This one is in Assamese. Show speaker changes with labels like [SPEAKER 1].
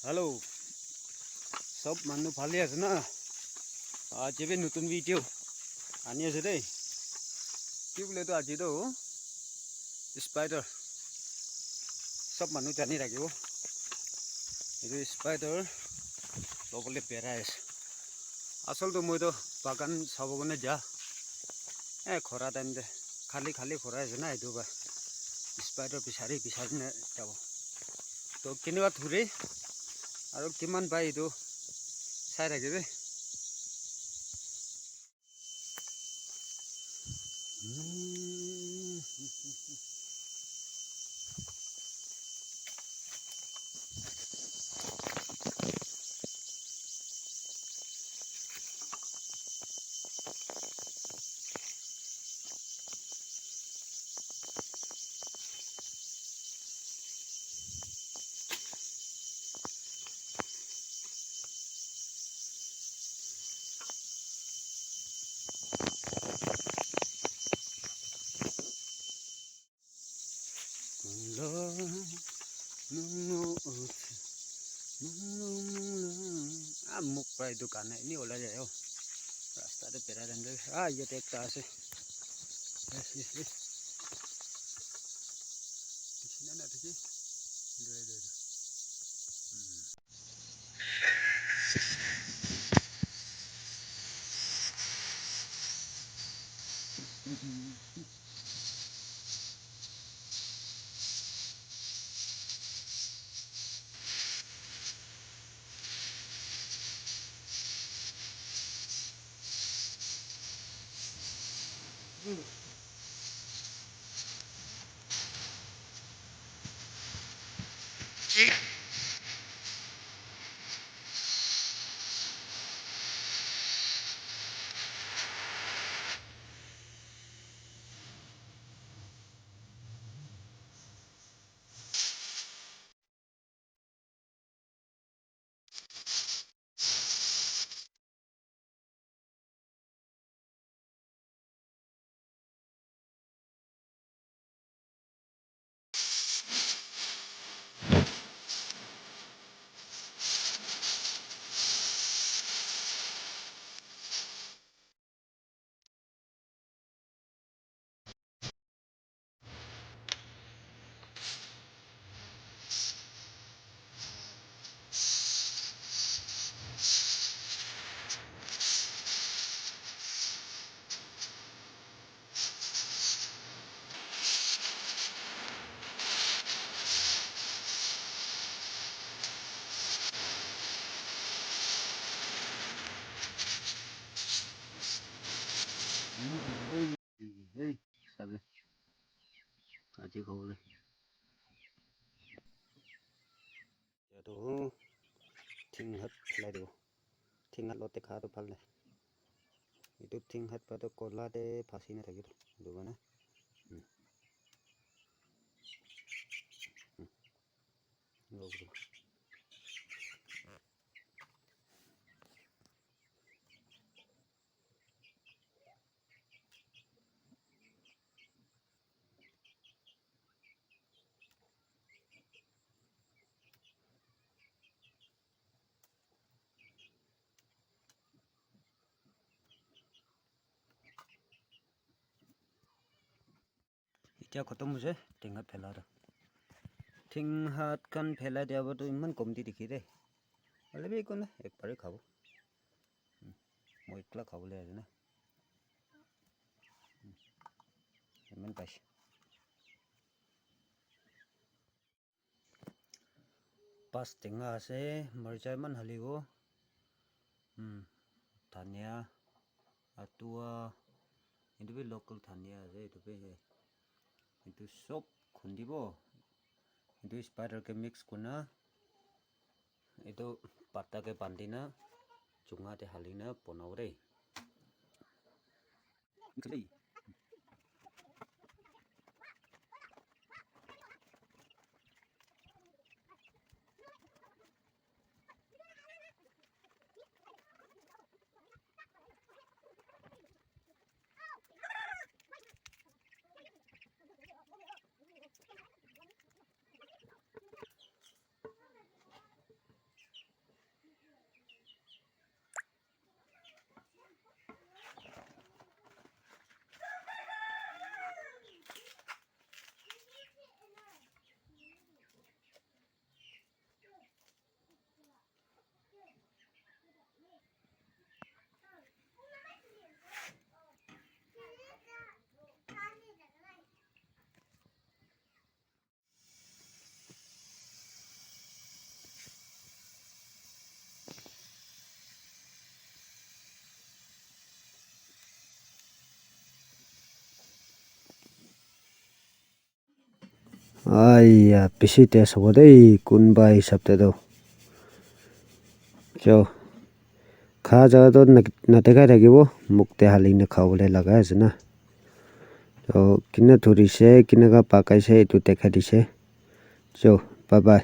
[SPEAKER 1] হেল্ল', চব মানুহ ভালে আছে না? আজি বি নতুন ভিডিঅ' আনি আছে দেই। কি বোলে এইটো, আজিতো স্পাইডাৰ, চব মানুহ জানি থাকিব। এইটো স্পাইডাৰ ল'বলৈ বেৰাই আছে। আচলতে মইতো বাগান চাব কাৰণে যা এই খৰা টাইমতে খালী খালী খৰাই আছে না, এইটো বা স্পাইডাৰ বিচাৰি বিচাৰি নে যাব। তো কেনেকুৱা ধৰি আৰু কিমান পায়, এইটো চাই থাকিবি। মোক প্ৰায় দোকান এনেই ওলাই যায়। অ', ৰাস্তাতে পেৰাই ইয়াতে একটা আছে। দেখি না দেখি। এইটো এইটো এইটো। এই চাবি, আজি খাবলৈ এইটো ঠিংহাত পেলাই দিব। ঠিংহাত লতে খাটো ভাল নাই। এইটো ঠিংহাত পাতো কলাতে ফাঁচি নাথাকিব, সেইটো কাৰণে। এতিয়া খতম হৈছে টেঙাত পেলাটো। ঠেং হাতখন পেলাই দিয়া পাছত ইমান কমটি দেখি দেই। হ'লে একো নাই, একবাৰেই খাব। মই একলা খাবলৈ আছে না, ইমান পাইছে। পাঁচ টেঙা আছে, মৰিচা ইমান হালিব, ধনিয়া আতুৱা, এইটো বি লোকেল ধনিয়া আছে। এইটো বি, এইটো চব খুন্দিব, এইটো স্পাইডাৰকে মিক্স কৰি, এইটো পাতাকে বান্ধি না চুঙাতে হালি না বনাব দেই। দেই, আইয়া, বেছি টেষ্ট হ'ব দেই কোনোবা হিচাপতে তো। চ, খা জেগাটো নেদেখাই থাকিব, মুখতে হালি খাবলৈ লগাই আছে না। তো কেনে ধৰিছে, কেনেকুৱা পাকাইছে, এইটো দেখাই দিছে। চ, বাই বাই।